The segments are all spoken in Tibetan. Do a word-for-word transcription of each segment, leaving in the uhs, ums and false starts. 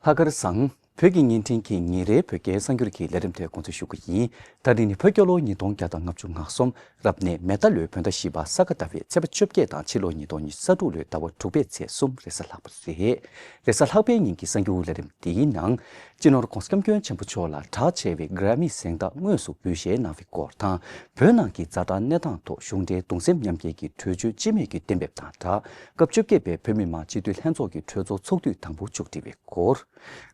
ལྷག་དཀར་བཟང་། བོད་ཀྱི་བརྙན་འཕྲིན་གྱི་ཉིན་རེའི་བོད་སྐད་གསར་འགྱུར་གྱི་ལས་རིམ་དེ་འགོ་འཛུགས་ཞུ་གི་ཡིན། ད་རིང་ནི་བོད་རྒྱལ་ལོ་ཉིས་སྟོང་བརྒྱ་དང་ལྔ་བཅུ་ང་གསུམ། རབ་གནས་མེ་རྟ་ལོའི་བོད་ཟླ་བཞི་པ་ས་ག་ཟླ་བའི་ཚེས་པ་བཅོ་བརྒྱད་དང་ཕྱི་ལོ་ཉིས་སྟོང་ཉི་ཤུ་རྩ་དྲུག་ལོའི་ཟླ་བ་དྲུག་པའི་ཚེས་གསུམ་རེས་གཟའ་ལྷག་པ་རེད། རེས་གཟའ་ལྷག་པའི་ཉིན་གྱི་གསར་འགྱུར་ལས་རིམ་འདིའི་ནང་། སྤྱི་ནོར་༧གོང་ས་༧སྐྱབས་མགོན་ཆེན་པོ་མཆོག་ལ་གྲགས་ཆེ་བའི་Grammy་གཟེངས་རྟགས་དངོས་སུ་འབུལ་བཞེས་གནང་བའི་སྐོར་དང་། བོད་ནང་གི་ཛ་དྲག་གནས་སྟངས་ཐོག་གཞུང་འབྲེལ་གདུང་སེམས་མཉམ་སྐྱེད་ཀྱི་གྲོས་ཆོད་སྤྱི་མོས་ཀྱིས་གཏན་འབེབས་དང་སྦྲགས། སྐབས་བཅོ་བརྒྱད་པའི་བོད་མི་མང་སྤྱི་འཐུས་ལྷན་ཚོགས་ཀྱི་གྲོས་ཚོགས་ཚོགས་དུས་དང་པོ་མཇུག་སྒྲིལ་བའི་སྐོར།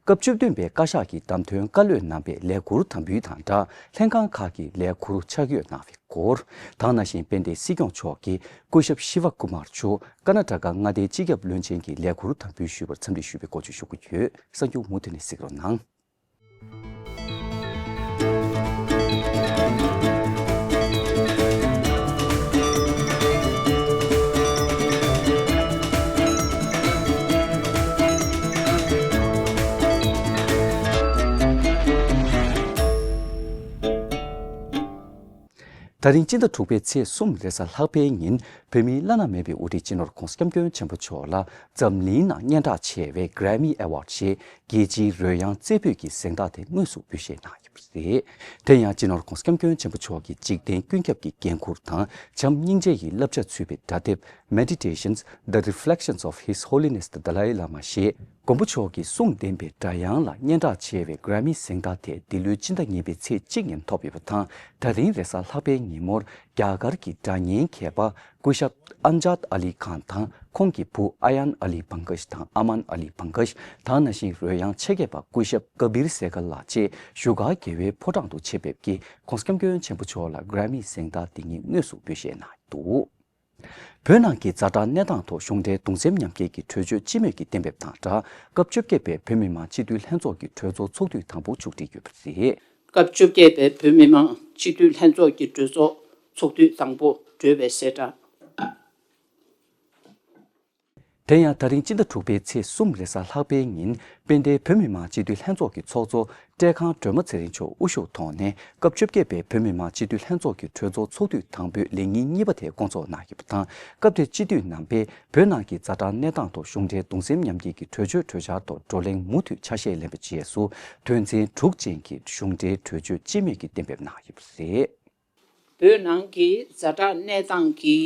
སྐབས་བཅུ་བདུན་པའི་བཀའ་ཤག་གི་བདམས་ཐོན་བཀའ་བློན་རྣམ་པས་ལས་འཁུར་དམ་འབུལ་དང་སྦྲགས་ལྷན་ཁང་ཁག་གི་ལས་འཁུར་ཕྱག་གཡོག་གནང་བའི་སྐོར། དེ་ནང་བཞིན་དཔལ་ལྡན་སྲིད་སྐྱོང་མཆོག་གིས་སྐུ་ཞབས་ཤི་ཝ་ཀུ་མར་མཆོག་ཀར་ནཱ་ཊ་ཀ་མངའ་སྡེའི་སྤྱི་ཁྱབ་བློན་ཆེན་གྱི་ལས་འཁུར་དམ་འབུལ་ཞུས་པར་འཚམས་འདྲི་ཞུ་གི་ཡོད། གསར་འགྱུར་མུ་མཐུད་ནས་གཟིགས་རོགས་གནང་། ད་རིང་སྤྱི་ཟླ་དྲུག་པའི་ཚེས་གསུམ་རེས་གཟའ་ལྷག་པའི་ཉིན། བོད་མིའི་བླ་ན་མེད་པའི་དབུ་ཁྲིད་སྤྱི་ནོར་༧གོང་ས་༧སྐྱབས་མགོན་ཆེན་པོ་མཆོག་ལ་འཛམ་གླིང་ནང་སྙན་གྲགས་ཆེ་བའི་Grammy Award་ཞེས་རྒྱལ་སྤྱིའི་རོལ་དབྱངས་རྩེ་ཕུད་ཀྱི་གཟེངས་རྟགས་དེ་དངོས་སུ་འབུལ་བཞེས་གནང་ཡོད་པ་རེད། དེ་ཡང་སྤྱི་ནོར་༧གོང་ས་༧སྐྱབས་མགོན་ཆེན་པོ་མཆོག་གི་འཇིག་རྟེན་ཀུན་ཁྱབ་ཀྱི་འགན་འཁུར་དང་བྱམས་སྙིང་རྗེ་ཡི་བསླབ་བྱ་ཚུད་པའི་སྒྲ་དེབ་Meditations, The Reflections of His Holiness the Dalai Lama་ཞེས། མགོན་པོ་མཆོག་གི་གསུང་ལྡན་པའི་སྒྲ་དབྱངས་ལ་སྙན་གྲགས་ཆེ་བའི་Grammy་གཟེངས་རྟགས་དེ་འདི་ལོའི་སྤྱི་ཟླ་གཉིས་པའི་ཚེས་གཅིག་ཉིན་ཐོབ་ཡོད་པ་དང་། ད་རིང་རེས་གཟའ་ལྷག་པའི་ཉིན་མོར་རྒྱ་གར་གྱི་སྒྲ་སྙན་མཁས་པ་སྐུ་ཞབས་ཨན་ཇཱད་ཨ་ལི་ཁཱན་དང་ཁོང་གི་བུ་ཨ་ཡན་ཨ་ལི་པང་ཀཇ་དང་ཨ་མན་ཨ་ལི་པང་ཀཇ། དེ་ནང་བཞིན་རོལ་དབྱངས་ཆེད་མཁས་པ་སྐུ་ཞབས་ཀ་བིར་སེ་གལ་ལགས་བཅས་བཞུགས་སྒར་རྒྱལ་བའི་ཕོ་བྲང་དུ་ཆེད་ཕེབས་ཀྱིས་༧གོང་ས་༧སྐྱབས་མགོན་ཆེན་པོ་མཆོག་ལ་Grammy་གཟེངས་རྟགས་འདི་ཉིད་དངོས་སུ་འབུལ་བཞེས་གནང་འདུག། བོད་ནང་གི་ཛ་དྲག་གནས་སྟངས་ཐོག་གཞུང་འབྲེལ་གདུང་སེམས་མཉམ་སྐྱེད་ཀྱི་གྲོས་ཆོད་སྤྱི་མོས་ཀྱིས་གཏན་འབེབས་དང་སྦྲགས། སྐབས་བཅོ་བརྒྱད་པའི་བོད་མི་མང་སྤྱི་འཐུས་ལྷན་ཚོགས་ཀྱི་གྲོས་ཚོགས་ཚོགས་དུས་དང་པོ་མཇུག་སྒྲིལ་ཡོད་པ་རེད། སྐབས་བཅོ་བརྒྱད་པའི་བོད་མི་མང་སྤྱི་འཐུས་ལྷན་ཚོགས་ཀྱི་གྲོས་ཚོགས་ཚོགས་དུས་དང་པོ་གྲོལ་བའི་གསལ་བསྒྲགས། དེ་ཡང་ད་རིང་སྤྱི་ཟླ་དྲུག་པའི་ཚེས་གསུམ་རེས་གཟའ་ལྷག་པའི་ཉིན་དཔལ་ལྡན་བོད་མི་མང་སྤྱི་འཐུས་ལྷན་ཚོགས་ཀྱི་ཚོགས་གཙོ་བཀྲས་ཁང་སྒྲོལ་མ་ཚེ་རིང་མཆོག་དབུ་བཞུགས་ཐོག་ནས་སྐབས་བཅོ་བརྒྱད་པའི་བོད་མི་མང་སྤྱི་འཐུས་ལྷན་ཚོགས་ཀྱི་གྲོས་ཚོགས་ཚོགས་དུས་དང་པོའི་ལས་ཉིན་གཉིས་པ་དེ་བསྐོང་ཚོགས་གནང་ཡོད་པ་དང་། སྐབས་དེར་སྤྱི་འཐུས་རྣམ་པས་བོད་ནང་གི་ཛ་དྲག་གནས་སྟངས་ཐོག་གཞུང་འབྲེལ་གདུང་སེམས་མཉམ་སྐྱེད་ཀྱི་གྲོས་ཆོད་གྲོས་འཆར་ཐོག་བགྲོ་གླེང་མུ་མཐུད་ཆ་ཤས་ལེན་པའི་རྗེས་སུ་དོན་ཚན་དྲུག་ཅན་གྱི་གཞུང་འབྲེལ་གྲོས་ཆོད་སྤྱི་མོས་ཀྱིས་གཏན་འབེབས་གནང་ཡོད་པ་རེད། བོད་ནང་གི་ཛ་དྲག་གནས་སྟངས་ཀྱི་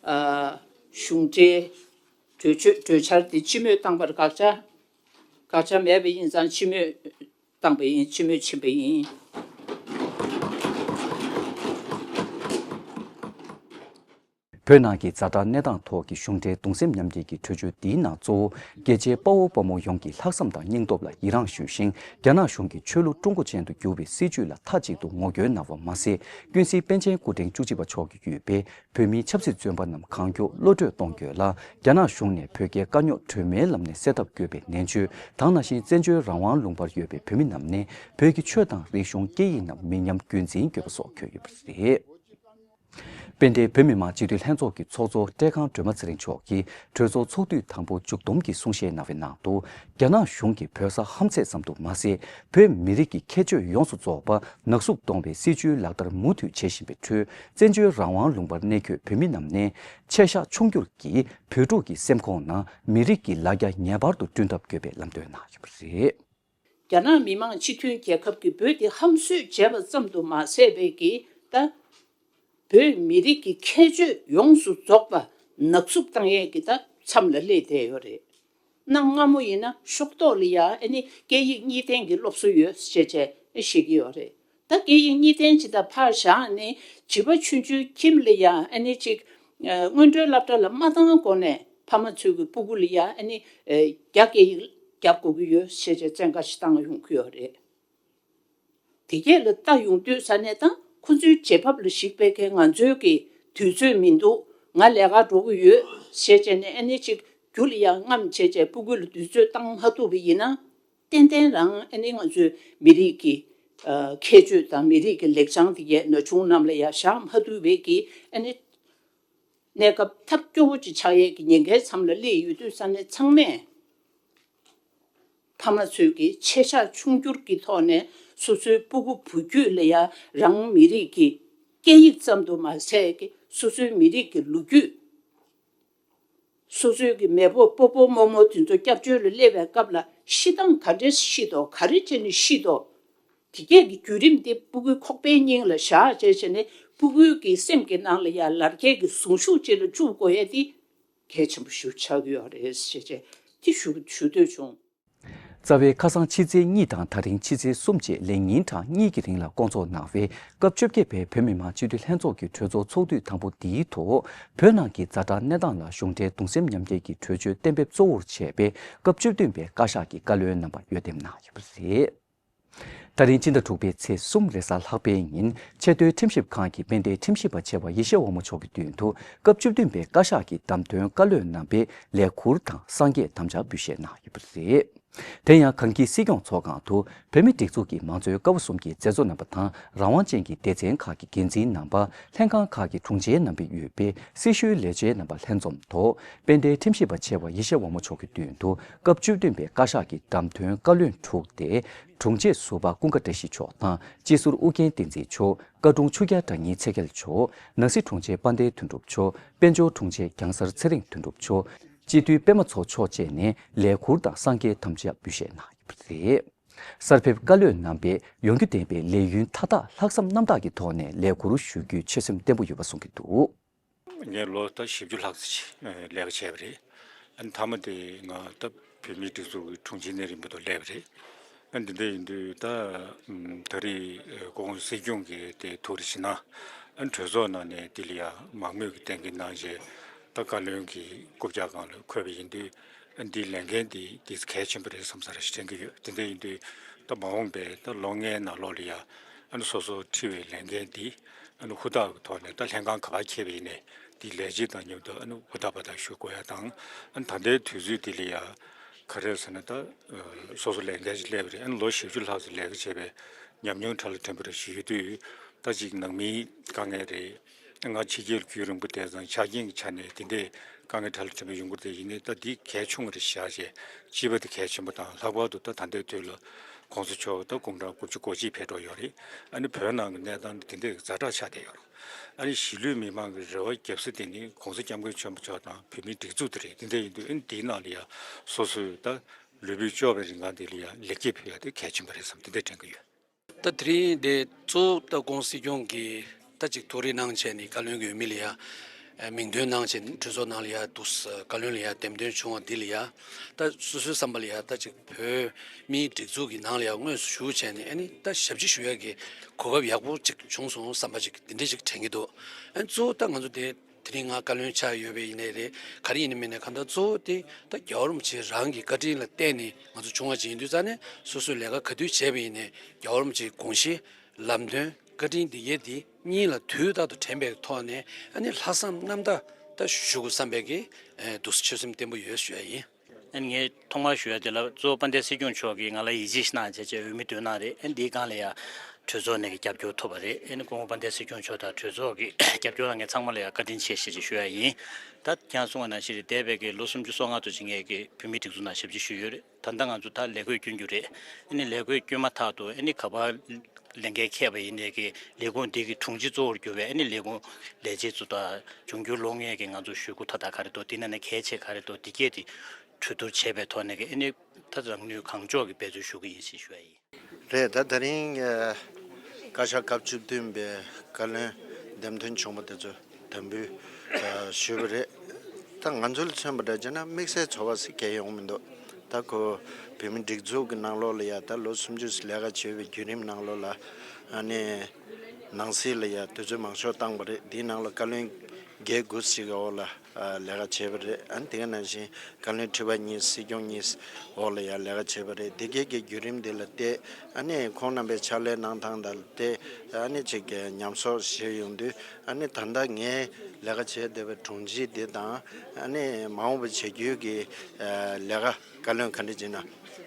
ཨ། གཞུང་འབྲེལ་གྲོས་ཆོད་གྲོས་འཆར་དེ་སྤྱི་མོས་བཏང་བར་དགག་བྱ། དགག་བྱ་མེད་པ་ཡིན་ཙང་སྤྱི་མོས་བཏང་པ་ཡིན། སྤྱི་མོས་ཕྱིན་པ་ཡིན། བོད་ནང་གི་ཛ་དྲག་གནས་སྟངས་ཐོག་གི་གཞུང་འབྲེལ་གདུང་སེམས་མཉམ་སྐྱེད་ཀྱི་གྲོས་ཆོད་འདིའི་ནང་གཙོ་བོ་རྒྱལ་གཅེས་དཔའ་བོ་དཔའ་མོ་ཡོངས་ཀྱི་ལྷག་བསམ་དང་སྙིང་སྟོབས་ལ་ཡི་རངས་ཞུ་ཞིང་། རྒྱ་ནག་གཞུང་གིས་ཆོས་ལུགས་ཀྲུང་གོ་ཅན་དུ་བསྒྱུར་བའི་སྲིད་བྱུས་ལ་མཐའ་གཅིག་ཏུ་ངོ་རྒོལ་གནང་བ་མ་ཟད། ཀུན་གཟིགས་པཎ་ཆེན་སྐུ་ཕྲེང་བཅུ་གཅིག་པ་མཆོག་གིས་བརྒྱུད་པའི་བོད་མིའི་ཆབ་སྲིད་བཙོན་པ་རྣམས་གང་མགྱོགས་གློད་གྲོལ་གཏོང་དགོས་ལ། རྒྱ་ནག་གཞུང་ནས་བོད་རྒྱའི་དཀའ་རྙོག་གྲོས་མོལ་ལམ་ནས་སེལ་ཐབས་དགོས་པའི་ནན་བརྗོད་དང་། ནང་བཞིན་བཙན་བྱོལ་རང་དབང་ལུང་པར་ཡོད་པའི་བོད་མི་རྣམས་ནས་བོད་ཀྱི་ཆོས་དང་རིག་གཞུང་སྐད་ཡིག་རྣམས་མི་ཉམས་རྒྱུན་འཛིན་དགོས་པ་སོགས་འཁོད་ཡོད་པ་རེད། དཔལ་ལྡན་བོད་མི་མང་སྤྱི་འཐུས་ལྷན་ཚོགས་ཀྱི་ཚོགས་གཙོ་བཀྲས་ཁང་སྒྲོལ་མ་ཚེ་རིང་མཆོག་གིས་གྲོས་ཚོགས་ཚོགས་དུས་དང་པོ་མཇུག་བསྡོམས་ཀྱི་གསུང་བཤད་གནང་བའི་ནང་དུ། རྒྱ་ནག་གཞུང་གིས་བོད་ས་ཧམ་ཚད་ཙམ་དུ་མ་ཟད། བོད་མི་རིགས་ཀྱི་ཁྱད་ཆོས་ཡོངས་སུ་རྫོགས་པ་ནག་བསུབ་གཏོང་བའི་སྲིད་བྱུས་ལག་བསྟར་མུ་མཐུད་བྱེད་བཞིན་པའི་ཁྲོད། བཙན་བྱོལ་རང་དབང་ལུང་པར་གནས་འཁོད་བོད་མི་རྣམས་ནས་ཆད་བཞག་ཆུང་འགྱུར་གྱིས་བོད་ཕྲུག་གི་སེམས་ཁོང་ནང་མི་རིགས་ཀྱི་ལ་རྒྱ་ངེས་པར་དུ་བསྐྲུན་ཐབས་དགོས་པའི་ལམ་སྟོན་གནང་ཡོད་པ་རེད། རྒྱ་ནག་མི་དམངས་སྤྱི་མཐུན་རྒྱལ་ཁབ་ཀྱིས་བོད་དེ་ཧམ་བཟོས་བྱས་པ་ཙམ་དུ་མ་ཟད་པའི་གི་ད། བོད་མི་རིགས་ཀྱི་ཁྱད་ཆོས་ཡོངས་སུ་རྫོགས་པ་ནག་བསུབ་བཏང་ཡས་ཀྱི་ད་མཚམས་ལ་སླེབས་བསྡད་ཡོད་རེད། གནའ་སྔ་མོ་ཡིན་ན་ཤོག་ཐོག་ལ་ཡ་ཨ་ནི་སྐད་ཡིག་གཉིས་ལྡན་གྱི་སློབ་གསོ་ཡོད་ཅེས་བྱས་བཤད་ཀྱི་ཡོད་རེད། ད་སྐད་ཡིག་གཉིས་ལྡན་ཇི་ལྟར་ཕར་བཞག་ནས་བྱིས་པ་ཆུང་ཆུང་ཁྱིམ་ལ་ཡ་ཨ་ནི་ཅིག་སྔོན་འགྲོའི་སློབ་གྲྭ་ལ་མ་བཏང་གོང་ནས་ཕ་མ་ཚོས་ཀྱི་སྤུ་གུ་ལ་ཡ་ཨ་ནི་རྒྱ་སྐད་ཡིག་རྒྱབ་དགོས་ཀྱི་ཡོད་ཅེས་བྱས་བཙན་བཀའ་ཞིག་བཏང་ཡོང་གི་ཡོད་རེད། དེ་གས་ལ་ལྟ་ཡོང་དུས་ས་ནས་ད་ཁོ་ཚོའི་རྗེས་ཕབ་ལ་གཞིགས་པའི་གས་ང་ཚོའི་གི་དུས་ཚོད་མི་འདུག་ང་ལས་ཀ་འགྲོ་གི་ཡོད་ཅེས་བྱས་ནས་ཨ་ནི་ཅིག་རྒྱུ་ལ་ཡང་རྔམ་བྱས་བྱས་སྤུ་གུ་ལ་དུས་ཚོད་བཏང་མ་ཐུབ་པ་ཡིན་ན། ཏན་ཏན་རང་ཨ་ནི་ང་ཚོའི་མི་རིགས་ཀྱི་ཨ་ཁྱད་ཆོས་དང་མི་རིགས་ཀྱི་ལེགས་བྱང་དེ་གས་ན་ཆུང་རྣམས་ལ་ཡང་བཞག་མ་ཐུབ་པའི་གི་ཨ་ནི་གནས་སྐབས་ཐབས་སྐྱོ་བོ་ཅིག་ཆགས་ཡས་ཀྱི་ཉེན་ཁའི་མཚམས་ལ་སླེབས་ཡོད་དུས་ས་ནས་ཚང་མས་ཕ་མ་ཚོས་ཀྱི་ཆད་བཞག་ཆུང་འགྱུར་གྱི་ཐོག་ནས་སོ་སོའི་སྤུ་གུ་བུ་རྒྱུད་ལ་ཡང་རང་མི་རིགས་ཀྱི་སྐད་ཡིག་ཙམ་དུ་མ་ཟད་ཀྱི་སོ་སོའི་མི་རིགས་ཀྱི་ལོ་རྒྱུས། སོ་སོའི་གི་མེས་པོ་སྤོ་བོ་རྨོ་མོ་དེ་ཚོ་སྐྱབས་བཅོལ་ལ་སླེབས་པའི་སྐབས་ལ་ཤི་སྟངས་ག་འདྲས་ཤི་དོ། ག་རེ་བྱས་ནས་ཤི་དོ། དེ་གས་ཀྱི་བརྒྱུད་རིམ་དེ་སྤུ་གུའི་ཁོག་པའི་སྙིང་ལ་བཞག་བྱས་བྱས་ནས་སྤུ་གུའི་གི་སེམས་ཀྱི་ནང་ལ་ཡང་ལར་རྒྱས་ཀྱི་ཟུངས་ཤུགས་ཅིག་ལ་བཅུག་དགོས་ཡ་དེ་གལ་ཆེན་པོ་ཞིག་ཆགས་ཀྱི་ཡོད་རེད་ཞེས་བྱས་དེ་ཞུ་ཞུ་འདོད་བྱུང་། རྩ་བའི་ཁ་སང་ཕྱི་ཚེས་གཉིས་དང་ད་རིང་ཕྱི་ཚེས་གསུམ་བཅས་ལས་ཉིན་གྲངས་གཉིས་ཀྱི་རིང་ལ་བསྐོང་ཚོགས་གནང་བའི་སྐབས་བཅོ་བརྒྱད་པའི་བོད་མི་མང་སྤྱི་འཐུས་ལྷན་ཚོགས་ཀྱི་གྲོས་ཚོགས་ཚོགས་དུས་དང་པོ་འདིའི་ཐོག་བོད་ནང་གི་ཛ་དྲག་གནས་སྟངས་ལ་གཞུང་འབྲེལ་གདུང་སེམས་མཉམ་སྐྱེད་ཀྱི་གྲོས་ཆོད་གཏན་འབེབས་གཙོ་བོར་བྱས་པའི་སྐབས་བཅུ་བདུན་པའི་བཀའ་ཤག་གི་བཀའ་བློན་རྣམ་པ་འོས་འདེམས་གནང་ཡོད་པ་རེད། ད་རིང་སྤྱི་ཟླ་དྲུག་པའི་ཚེས་གསུམ་རེས་གཟའ་ལྷག་པའི་ཉིན་ཆེས་མཐོའི་ཁྲིམས་ཞིབ་ཁང་གི་དཔལ་ལྡན་ཁྲིམས་ཞིབ་པ་ཆེ་བ་ཡེ་ཤེས་དབང་མོ་མཆོག་གི་མདུན་དུ་སྐབས་བཅུ་བདུན་པའི་བཀའ་ཤག་གི་བདམས་ཐོན་བཀའ་བློན་རྣམ་པས་ལས་ཁུར་དང་སངས་རྒྱས་དམ་བཅའ་འབུལ་བཞེས་གནང་ཡོད་པ་རེད། དེ་ཡང་གངས་སྐྱིད་སྲིད་སྐྱོང་ཚོགས་ཁང་དུ་བོད་མིའི་སྒྲིག་འཛུགས་ཀྱི་མང་གཙོའི་ཀ་བ་གསུམ་གྱི་མཛད་གཙོ་རྣམ་པ་དང་རང་དབང་ཅན་གྱི་སྡེ་ཚན་ཁག་གི་འགན་འཛིན་རྣམ་པ། ལྷན་ཁང་ཁག་གི་དྲུང་ཆེ་རྣམ་པས་དབུས་པའི་སྲི་ཞུའི་ལས་བྱེད་རྣམ་པ་ལྷན་འཛོམས་ཐོག་དཔལ་ལྡན་ཁྲིམས་ཞིབ་པ་ཆེ་བ་ཡེ་ཤེས་དབང་མོ་མཆོག་གི་མདུན་དུ་སྐབས་བཅུ་བདུན་པའི་བཀའ་ཤག་གི་བདམས་ཐོན་བཀའ་བློན་དྲུག་སྟེ། དྲུང་ཆེ་ཟུར་པ་ཀུན་དགའ་བཀྲ་ཤིས་མཆོག་དང་སྤྱི་ཟུར་ཨུ་རྒྱན་བསྟན་འཛིན་མཆོག་བཀའ་དྲུང་ཆོས་རྒྱལ་དྲང་ངེས་ཚེ་རྒྱལ་མཆོག་ནང་སྲིད་དྲུང་ཆེ་དཔལ་ལྡན་དོན་གྲུབ་མཆོག་དཔལ་འབྱོར་དྲུང་ཆེ་རྒྱང་སར་ཚེ་རིང་དོན་གྲུབ་མཆོག་སྤྱི་འཐུས་པད་མ་མཚོ་མཆོག་བཅས་ནས་ལས་ཁུར་དང་སངས་རྒྱས་དམ་བཅའ་འབུལ་བཞེས་གནང་ཡོད་པ་རེད། གསར་ཕེབས་བཀའ་བློན་རྣམ་པས་ཡོང་རྒྱུ་ལྡན་པའི་ལས་ཡུན་མཐའ་དག་ལྷག་བསམ་རྣམ་དག་གི་ཐོག་ནས་ལས་ཁུར་ཞུ་རྒྱུའི་ཆོད་སེམས་བརྟན་པོ་ཡོད་པ་གསུང་གི་འདུག་ངས་ལོ་ད་བཞི་བཅུ་ལྷག་ཙམ་ཅིག་ལས་ཀ་བྱས་པ་རེད། ཨ་ནི་མཐའ་མ་དེ་ང་ད་བོད་མིའི་སྒྲིག་འཛུགས་ཀྱི་དྲུང་ཆེ་གནས་རིམ་པ་དུ་སླེབས་པ་རེད། ཨ་ནི་འདི་འདྲ་ཡིན་དུས་ད་ད་རེས་སྐུ་ངོ་སྲིད་སྐྱོང་གི་དེ་ཐུགས་རེ་བཞེས་ན། ཨ་ནི་གྲོས་ཚོགས་ནང་ནས་དེ་ལ་ཡང་མང་མོས་ཀྱི་གཏན་འཁེལ་གནང་རྗེས་ད་བཀའ་བློན་གྱི་རྐུབ་བཀྱག་སྒང་ལ་འཁོད་པ་ཡིན་དུས། ཨ་ནི་འདིའི་ལས་འགན་དེ་དེ་གལ་ཆེན་པོ་རེད་བསམ་ས་རེ་ཞིག་དྲན་གྱི་ཡོད། དེ་འདྲ་ཡིན་དུས་ད་མ་འོངས་པའི་ད་ལོ་ལྔའི་ནང་ལོགས་ལ་ཡང་ཨ་ནི་སོ་སོ་ཁྲི་བའི་ལས་འགན་དེ་ཨ་ནི་ཧུར་ཐག་གི་ཐོག་ནས་ད་ལྷན་ཁང་ག་པར་འཁེལ་བ་ཡིན་ནའི་དེའི་ལས་བྱེད་དང་མཉམ་དུ་ཨ་ནི་ཧུར་ཐག་པ་དང་ཞུ་དགོས་ཡ་དང་། ཨ་ནི་ད་ལྟའི་དུས་ཚོད་དེ་ལ་ཡང་ག་རེ་ཟེར་ན་ད་སོ་སོ་ལས་འགན་ཞིག་སླེབས་པ་རེད། ཨ་ནི་ལོ་བཞི་བཅུ་ལྷག་ཙམ་ལས་ཀ་བྱས་པའི་ཉམས་མྱོང་ཕྲ་ལ་ཕྲན་བུ་རེ་ཞིག་ཡོད་དུས། ད་ཅིག་ནང་མིའི་དཀའ་ངལ་རེད། ང་ཕྱི་རྒྱལ་རྒྱུན་རིང་པོ་བསྡད་ཙང་ཆ་རྐྱེན་གྱི་ཆ་ནས་དེ་འདྲའི་དཀའ་ངལ་ཕྲ་ལ་ཕྲན་བུ་ཡོང་གི་རེད། ཡིན་ནའི་ད་འདི་གལ་ཆུང་བ་རེད་བཞག་བྱས་སྤྱི་པ་དེ་གལ་ཆེན་པོ་དང་། ལྷག་པར་དུ་ད་ད་ལྟའི་དུས་ལ་གོང་ས་མཆོག་ད་དགུང་གྲངས་དགུ་བཅུ་གོ་གཅིག་ཕེབས་འགྲོ་ཡོད་རེད། ཨ་ནི་བོད་ནང་གི་གནས་སྟངས་དེ་འདྲའི་ཛ་དྲག་ཆགས་བསྡད་ཡོད་རེད། ཨ་ནི་གཞིས་ལུས་མི་མང་གི་རེ་བ་རྒྱབ་ས་དེ་ནི་གོང་ས་སྐྱབས་མགོན་ཆེན་པོ་མཆོག་དང་བོད་མིའི་སྒྲིག་འཛུགས་དེ་རེད། དེ་འདྲ་ཡིན་དུས་ཨ་ནི་དེའི་ནང་ལ་ཡང་སོ་སོའི་ད་ལུས་པོའི་ལྕོགས་པའི་རིན་གོང་དེ་ལ་ཡང་ལེགས་སྐྱེས་ཕུལ་ཡ་དེ་གལ་ཆེན་པོ་རེད་བསམ་དེ་འདྲ་དྲན་གྱི་ཡོད། ད་དེ་རིང་འདི་གཙོ་བོ་ད་ྋགོང་ས་སྐྱོང་གིས་ད་ཅིག་ཐུགས་རེ་གནང་བྱས་ནས་བཀའ་བློན་གྱི་འོས་མི་ལ་ཡ་མིང་འདོན་གནང་བྱས་ནས་གྲོས་ཚོགས་ནང་ལ་ཡ་འདུག་བཀའ་བློན་ལ་ཡ་འདེམས་ཐོན་བྱུང་བ་འདི་ལ་ཡ། ད་སོ་སོའི་བསམ་པ་ལ་ཡ་ད་ཅིག་བོད་མིའི་སྒྲིག་འཛུགས་ཀྱི་ནང་ལ་ཡ་དངོས་སུ་ཞུགས་བྱས་ནས་ཨ་ནི་ད་ཞབས་ཕྱི་ཞུ་ཡ་གི་གོ་སྐབས་ཡག་པོ་ཅིག་བྱུང་སོང་བསམ་པ་ཅིག་འདི་འདྲ་ཅིག་དྲན་གྱི་འདུག་ཨ་ནི་གཙོ་བོ་ད་ང་ཚོ་དེ། དེ་རིང་ང་བཀའ་བློན་ཆགས་ཡོད་པ་ཡིན་ནའི་རེད། ག་རེ་ཡིན་ནའི་མིན་ནའི་གང་ལྟར་གཙོ་བོ་དེ་ད་རྒྱལ་བ་རིན་པོ་ཆེ་རང་གི་བཀའ་དྲིན་ལ་བརྟེན་ནས་ང་ཚོ་བྱུང་བ་ཅིག་ཡིན་དུས་ཙང་ནས་སོ་སོའི་ལས་ཀ་ག་དུས་བྱས་པ་ཡིན་ནའི་རྒྱལ་བ་རིན་པོ་ཆེའི་དགོངས་གཞི། ལམ་སྟོན། བཀའ་དྲིན་འདི་གས་འདི་གཉིས་ལ་དུས་རྟག་ཏུ་དྲན་པའི་ཐོག་ནས་ཨ་ནི་ལྷག་བསམ་རྣམ་དག་ད་ཞུ་དགོས་བསམ་པའི་གི་འདུག་སེ་ཆོད་སེམས་བརྟན་པོ་ཡོད་ཞུ་ཡ་ཡིན། ཨ་ནི་ངས་ཐོག་མར་ཞུ་ཡ་དེ་ལ་གཙོ་བོ་དཔལ་ལྡན་སྲིད་སྐྱོང་མཆོག་གིས་ང་ལ་ཡིད་ཆེས་གནང་བྱས་བྱས་འོས་མི་བཏོན་གནང་རེད། ཨ་ནི་འདིའི་སྒང་ལ་ཡ་གྲོས་ཚོགས་ནས་ཀྱི་རྒྱབ་སྐྱོར་ཐོབ་པ་རེད། ཨ་ནི་སྐུ་ངོ་དཔལ་ལྡན་སྲིད་སྐྱོང་མཆོག་དང་གྲོས་ཚོགས་ཀྱི་རྒྱབ་སྐྱོར་གནང་མཁན་ཚང་མ་ལ་ཡ་བཀའ་དྲིན་ཆེ་ཞེས་ཞུ་ཡ་ཡིན། ད་ཁྱེད་རང་གསུངས་པ་ནང་བཞིན་རེད། འདས་པའི་གི་ལོ་སུམ་ཅུ་སོ་ལྔ་ཙམ་ཅིག་ངས་ཀྱི་བོད་མིའི་སྒྲིག་འཛུགས་ནང་ཞབས་ཕྱི་ཞུས་ཡོད་རེད། ད་ལྟ་ང་ཚོ་ད་ལས་བགོས་བསྐྱོན་རྒྱུ་རེད། ཨ་ནི་ལས་བགོས་བསྐྱོན་མ་ཐག་ཏུ་ཨ་ནི་ག་པར་ལས་འགན་འཁྱེར་བ་ཡིན་ནའི་གི་ལས་ཁུངས་འདི་གི་དྲུང་ཆེ་གཙོ་བོར་གྱུར་པའི་ཨ་ནི་ལས་ཁུངས་ལས་བྱེད་ཚོ་དང་། འབྱུང་འགྱུར་ལོ་ལྔའི་གི་ང་ཚོ་ཞུ་སྒོ་མཐའ་དག་ག་རེ་འདུག་འདི་ནང་ནས་གལ་ཆེ་ག་རེ་འདུག་འདི་སྐད་དེ་གྲོས་བསྡུར་བྱས་པའི་ཐོག་ནས་གི་ཨ་ནི་ད་རང་ནུས་གང་ལྕོགས་ཀྱི་འབད་རྩོལ་ཞུ་གི་ཡིན་ཞེས་ཞུ་ཡ་ཡིན། རེད། ད་དེ་རིང་ཨ་བཀའ་ཤག་སྐབས་བཅུ་བདུན་པའི་བཀའ་བློན་འདེམས་ཐོན་བྱུང་བ་དེ་ཚོ་དམ་འབུལ་ཨ་ཞུས་པ་རེད། ད་ང་ཚོ་ལ་མཚོན་པ་འདྲ་བྱས་ན་དམིགས་བསལ་ཚོར་བ་ཞིག་གང་ཡང་ཡོང་མི་འདུག་ད་ཁོ་བོད་མི་སྒྲིག་འཛུགས་ཀྱི་ནང་ལོགས་ལ་ཡ་ད་ལོ་སུམ་ཅུ་ལས་ཀ་བྱས་པའི་བརྒྱུད་རིམ་ནང་ལོགས་ལ་ཨ་ནི་ནང་སྲིད་ལ་ཡ་དུས་ཚོད་མང་ཤོས་བཏང་བ་རེད། དེའི་ནང་ལ་བཀའ་བློན་བརྒྱད་དགུ་ཞིག་གི་འོག་ལ་ཨ་ལས་ཀ་བྱས་པ་རེད། ཨ་ནི་དེ་ག་ནང་བཞིན་བཀའ་བློན་ཁྲི་པ་གཉིས། སྲིད་སྐྱོང་གཉིས་འོག་ལ་ཡ་ལས་ཀ་བྱས་པ་རེད། དེ་གའི་གི་བརྒྱུད་རིམ་དེ་ལ་བལྟས། ཨ་ནི་ཁོང་རྣམ་པའི་ཕྱག་ལས་གནང་སྟངས་དང་བལྟས། ཨ་ནི་ཅིག་གི་ཉམས་གསོ་བྱས་ཡོང་དུས་ཨ་ནི་ད་ལྟ་ངས་ལས་ཀ་བྱས་བསྡད་པའི་དྲུང་ཆེ་དེ་དང་ཨ་ནི་མ་འོངས་པ་བྱེད་རྒྱུའི་གི་ཨ་ལས་ཀ་བཀའ་བློན་ག་འདྲ་བྱས་ན་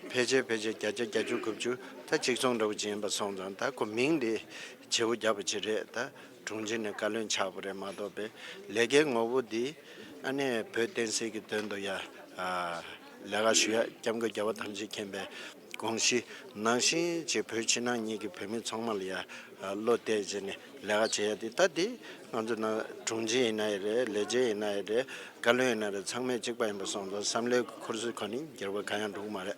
ཕལ་ཆེར་ཕལ་ཆེར་བརྒྱ་ཆ་བརྒྱད་ཅུ་དགུ་བཅུ་ད་གཅིག་མཚུངས་འདྲ་བོ་ཅིག་ཡིན་པ་སོང་ཙང་། ད་ཁོ་མིང་དེ་བརྗེ་པོ་བརྒྱབ་པ་ཅིག་རེད། ད་དྲུང་ཆེ་ནས་བཀའ་བློན་ཆགས་པ་རེད་མ་གཏོགས་པའི་ལས་ཀའི་ངོ་བོ་འདི་ཨ་ནི་བོད་བསྟན་སྲིད་ཀྱི་དོན་དུ་ཡ་ཨ་ལས་ཀ་ཞུ་ཡ། སྐྱབས་མགོན་རྒྱལ་བ་ཐམས་ཅད་མཁྱེན་པའི་ དགོངས་གཞི་ནང་བཞིན་གྱི་བོད་ཕྱི་ནང་གཉིས་ཀྱི་བོད་མི་ཚང་མ་ལ་ཡ་བློ་གཏད་བྱས་ནས་ལས་ཀ་བྱེད་ཡ་དེ། ད་དེ་ང་ཚོ་ནང་དྲུང་ཆེ་ཡིན་ན་ཡང་རེད། ལས་བྱེད་ཡིན་ན་ཡང་རེད། བཀའ་བློན་ཡིན་ན་རེད། ཚང་མས་གཅིག་པ་ཡིན་པ་སོང་ཙང་བསམ་བློའི་འཁོར་ཚུལ་ཁོ་ནི་འགྱུར་བ་གང་ཡང་འགྲོ་གི་མ་རེད།